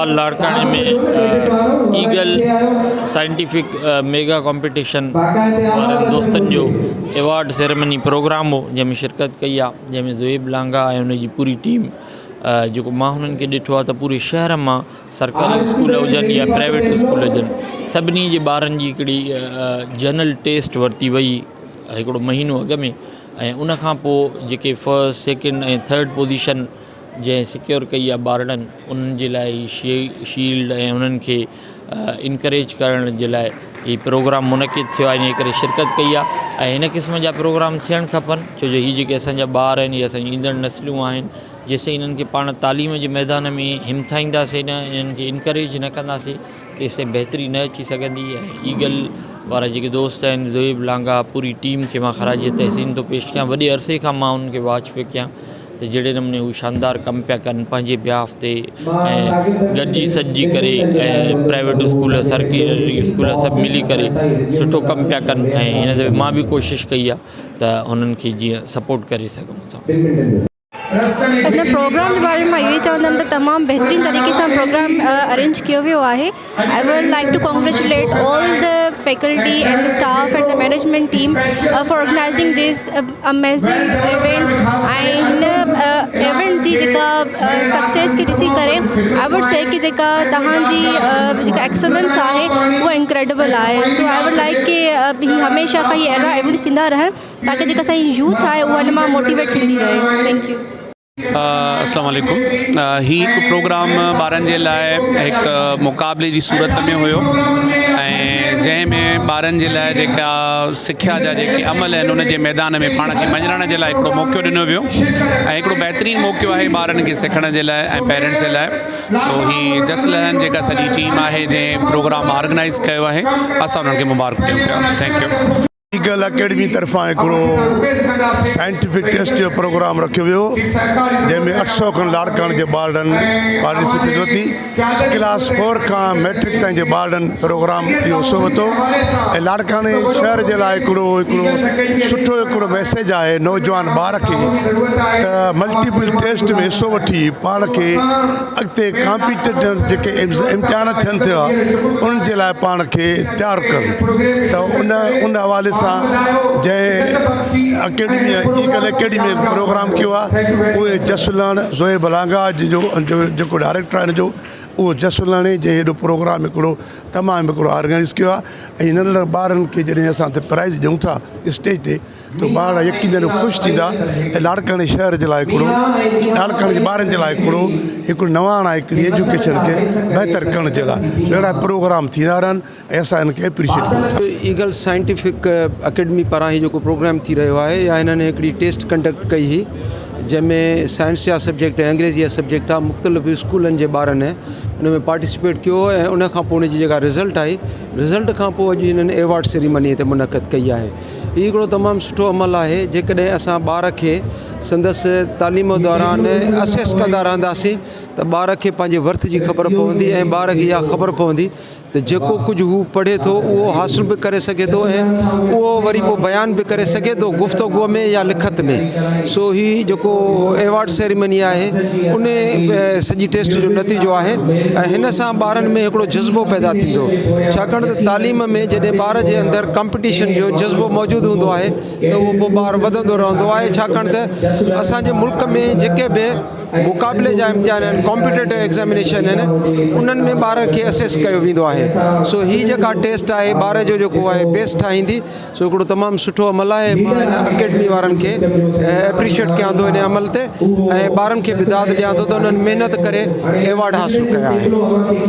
Hall لاڙڪاڻي ۾ eagle scientific mega competition وارن دوستن جو ايوارڊ سيريمني پروگرام هو جنهن ۾ شرڪت ڪئي آهي جنهن ۾ زويب لانگاهه ۽ ان جي پوري ٽيم جيڪو مان هنن کي ڏٺو آهي ته پوري شهر مان سرڪاري اسڪول هجن يا پرائيويٽ اسڪول هجن سڀني جي ٻارن جي هڪڙي جنرل ٽيسٽ ورتي وئي هڪڙو مهينو اڳ ۾ ۽ ان کان پوء جيڪي فرسٽ سيڪنڊ ۽ ٿرڊ پوزيشن جنهن سيڪيور ڪئي آهي ٻارڙن انهن جي لاء هي شي شيلڊ ۽ انهن کي انڪريج ڪرڻ جي لاء هي پروگرام منعقد ٿيو آهي انهي ڪري شرڪت ڪئي آهي ۽ هن قسم جا پروگرام ٿيڻ کپن ڇو جو هي جيڪي اسانجا ٻار آهن هي اسانجي ايندڙ نسلون آهن جيستائين انهن کي پاڻ تعليم جي ميدان ۾ همٿائينداسين نه انهن کي انڪريج نه ڪنداسين تيستائين بهتري نه اچي سگهندي ۽ ايگل وارا جيڪي دوست آهن زويب لانگاهه پوري ٽيم کي مان خراج تحسين ٿو پيش ڪيان وڏي عرصي کان مان انهن کي واچ پيو ڪيان ته جهڙي نموني هو شاندار ڪم پيا ڪن پنهنجي بيهاف تي ۽ گڏجي سڏجي ڪري ۽ پرائيويٽ اسڪول سرڪاري اسڪول سڀ ملي ڪري سٺو ڪم پيا ڪن ۽ هن دفعي مان به ڪوشش ڪئي آهي ته هنن کي جيئن سپورٽ ڪري سگهون ٿا. هن پروگرام جي باري ۾ مان اهو ئي چوندم ته تمام بهترين طريقي سان پروگرام ارينج ڪيو ويو آهي I would like to congratulate all the faculty and the staff and the management team for organising this amazing event ۽ هن ايونٽ جي جيڪا سڪسيس کي ڏسي ڪري I would سي ڪه جيڪا توهان جي جيڪا ايڪسلنس آهي اها انڪريڊبل آهي سو I would like ڪه هي هميشه کان ئي اهڙا ايونٽس ٿيندا رهن تاڪه جيڪا اسان جي يوٿ آهي اها ان مان موٽيويٽ ٿيندي رهي thank you. اسلام عليڪم هي هڪ پروگرام ٻارن جي لاء هڪ مقابلي جي صورت ۾ هيو ۽ جنهن ۾ ٻارن جي لاء جيڪا سکيا جا جيڪي عمل آهن ان جي ميدان ۾ پاڻ کي مڃرائڻ جي لاء هڪڙو موقعو ڏنو ويو ۽ هڪڙو بهترين موقعو آهي ٻارن کي سکڻ جي لاء ۽ پيرنٽس جي لاء سو هي جس لهن جيڪا سڄي ٽيم آهي جنهن پروگرام آرگنائز ڪيو آهي اسان انهن کي مبارڪ ڏيون پيا thank you. Eagle academy طرفان هڪڙو سائنٽيفڪ ٽيسٽ جو پروگرام رکيو ويو جنهن ۾ 800 کن لاڙڪاڻي جي ٻارڙن پارٽيسپيٽ ورتي ڪلاس فور کان ميٽرڪ تائين جي ٻارڙن پروگرام اهو حصو ورتو ۽ لاڙڪاڻي شهر جي لاء هڪڙو هڪڙو سٺو هڪڙو ميسيج آهي نوجوان ٻار کي ته ملٽيپل ٽيسٽ ۾ حصو وٺي پاڻ کي اڳتي ڪامپيٽيٽو جيڪي امتحان ٿين ٿا انهن جي لاء پاڻ کي تيار ڪن ته ان ان حوالي سان جنهن اڪيڊمي ايگل اڪيڊمي پروگرام ڪيو آهي اهي جس لهڻ زوئيب لانگاهه جو جيڪو ڊائريڪٽر آهي ان جو اهو جس لهڻي جنهن هيڏو پروگرام هڪڙو تمام هڪڙو آرگنائز ڪيو آهي ۽ ننڍڙن ٻارن کي جڏهن اسان پرائز ڏيون ٿا اسٽيج تي ته ٻار يقينن خوش ٿيندا ۽ لاڙڪاڻي شهر جي لاء هڪڙو لاڙڪاڻي جي ٻارن جي لاء هڪڙو هڪڙو نواڻ آهي هڪڙي ايجوڪيشن کي بهتر ڪرڻ جي لاء اهڙا پروگرام ٿيندا رهن ۽ اسان هن کي اپريشيٽ ڪيون ٿا. ايگل سائنٽيفڪ اڪيڊمي پاران هي جيڪو پروگرام ٿي رهيو آهي يا هنن هڪڙي ٽيسٽ ڪنڊڪٽ ڪئي هئي جنهن ۾ سائنس جا سبجيڪٽ ۽ انگريزي جا سبجيڪٽ مختلف اسڪولن جي ٻارن ان ۾ پارٽيسپيٽ ڪيو ۽ ان کان پوء ان جي جيڪا رزلٽ آئي رزلٽ کان پوء اڄ هنن ايوارڊ سيريمني هتي منعقد ڪئي آهي. هي هڪڙو تمام سٺو عمل آهي جيڪڏهن اسان ٻار کي سندس تعليم دوران اسيس ڪندا رهنداسين ته ٻار کي پنهنجي ورٿ جي خبر پوندي ۽ ٻار کي اها خبر پوندي ته جيڪو ڪجهه هو پڙهي ٿو اهو حاصل به ڪري سگهي ٿو ۽ اهو وري پوء بيان به ڪري سگهي ٿو گفتگو ۾ يا لکت ۾ سو هي جيڪو ايوارڊ سيريمني آهي ان سڄي ٽيسٽ جو نتيجو آهي ۽ هن سان ٻارن ۾ هڪڙو جذبو پيدا ٿيندو ڇاڪاڻ ته تعليم ۾ جڏهن ٻار جي اندر ڪمپٽيشن جو جذبو موجود هوندو آهي ته اهو پوء ٻار وڌندو رهندو آهي ڇاڪاڻ ته اسانجي ملڪ ۾ جيڪي به مقابلي جا امتحان آهن ڪمپيٽيٽو ايگزامينيشن آهن انهن ۾ ٻارن کي اسيس ڪيو ويندو آهي سو هي جيڪا ٽيسٽ آهي ٻار جو جيڪو آهي بيس ٺاهيندي سو هڪڙو تمام سٺو عمل آهي مان هن اڪيڊمي وارن کي اپريشيئيٽ ڪيان ٿو ان عمل تي ۽ ٻارن کي به داد ڏيان ٿو ته انهن محنت ڪري ايوارڊ حاصل ڪيا آهن.